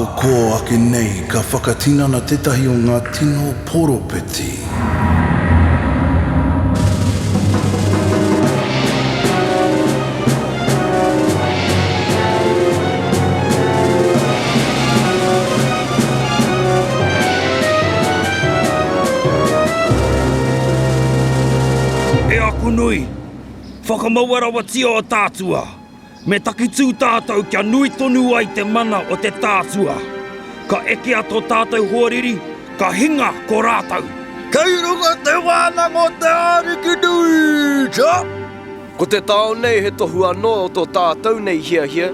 ko kō ake nei ka whakatinana tētahi o ngā tino poropiti. E aku nui, whakamaua rawatia o tātua. Me takitū tātou kia nui tonu ai te mana o te tātua. Ka ekea tō tātou hoariri, ka hinga ko rātou. Kei runga te wānanga o te Ariki nui, kia! Ko te tao nei he tohu anō o tō tātou nei hiahia.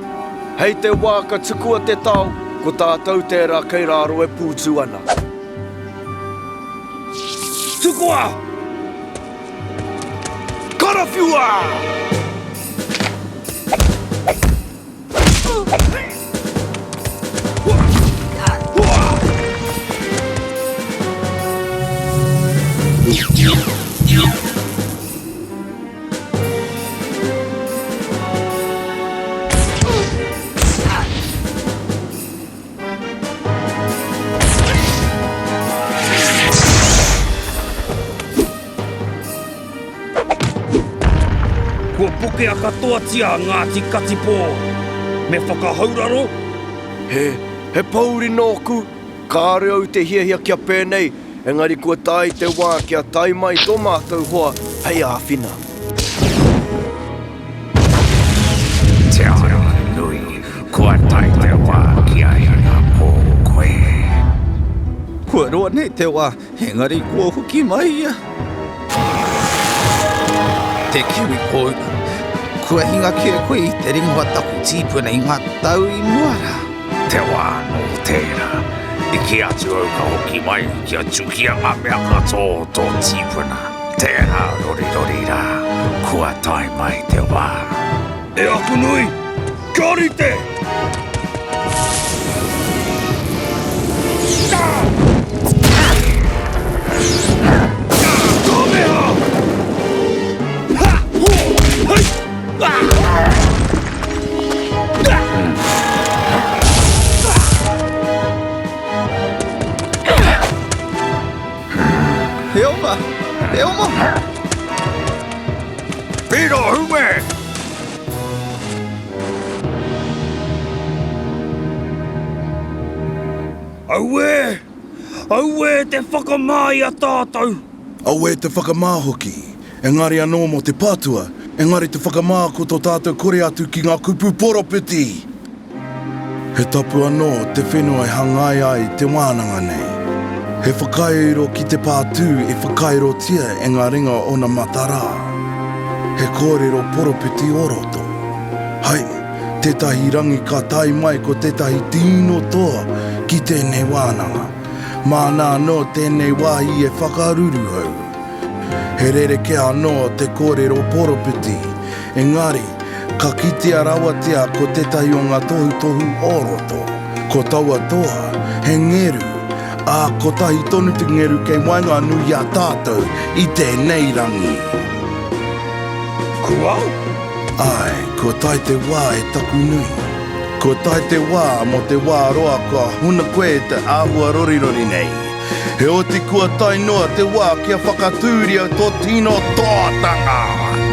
Hei te wā ka tukua te tao, ko tātou tērā kei rāro e pūtu ana. Tukua! Karawhiua! Kua pokea katoatia a Ngāti Katipō. Me whakahauraro? He, he pōuri nōku, kāore au te hiahia kia pēnei, engari kua tae te wā kia tae mai tō mātou hoa hei āwhina. Te Aronui, kua tae te wā kia hinga pō koe. Kua roa nei te wā, engari kua hoki mai ia. Te Kiwi Kōura, kua hinga kē koe i te ringa o taku tīpuna i ngā tau i mua rā. Te wā anō tērā, i kī atu au ka hoki mai kia tukia ngā mea katoa o tō tīpuna. Tērā rorirori rā, kua tae mai te wā. E aku nui, kia rite! He oma! He oma! Piro hume! Auē! Auē te whakamā i a tātou! Auē te whakamā hoki, engari anō mō te pātua, engari te whakamā ko tō tātou kore atu ki ngā kupu poropiti! He tapu anō te whenua e hangaia ai te wānanga nei. He whakairo ki te pātū i whakairotia e ngā ringa ōna matarā. He kōrero poropiti o roto. Hai, tētahi rangi ka tae mai ko tētahi tino toa ki tēnei wānanga. Māna anō tēnei wāhi e whakaruruhau. He rerekē anō te kōrero poropiti, engari, ka kitea rawatia ko tētahi o ngā tohutohu o roto. Ko taua toa, he ngeru, ā, kotahi tonu te ngeru kei waenganui i a tātou i tēnei rangi. Ko au? Āe, kua tae te wā e taku nui. Kua tae te wā mō te wā roa kua huna koe i te āhua rorirori nei. Heoti kua tae noa te wā kia whakatūria tō tino toatanga!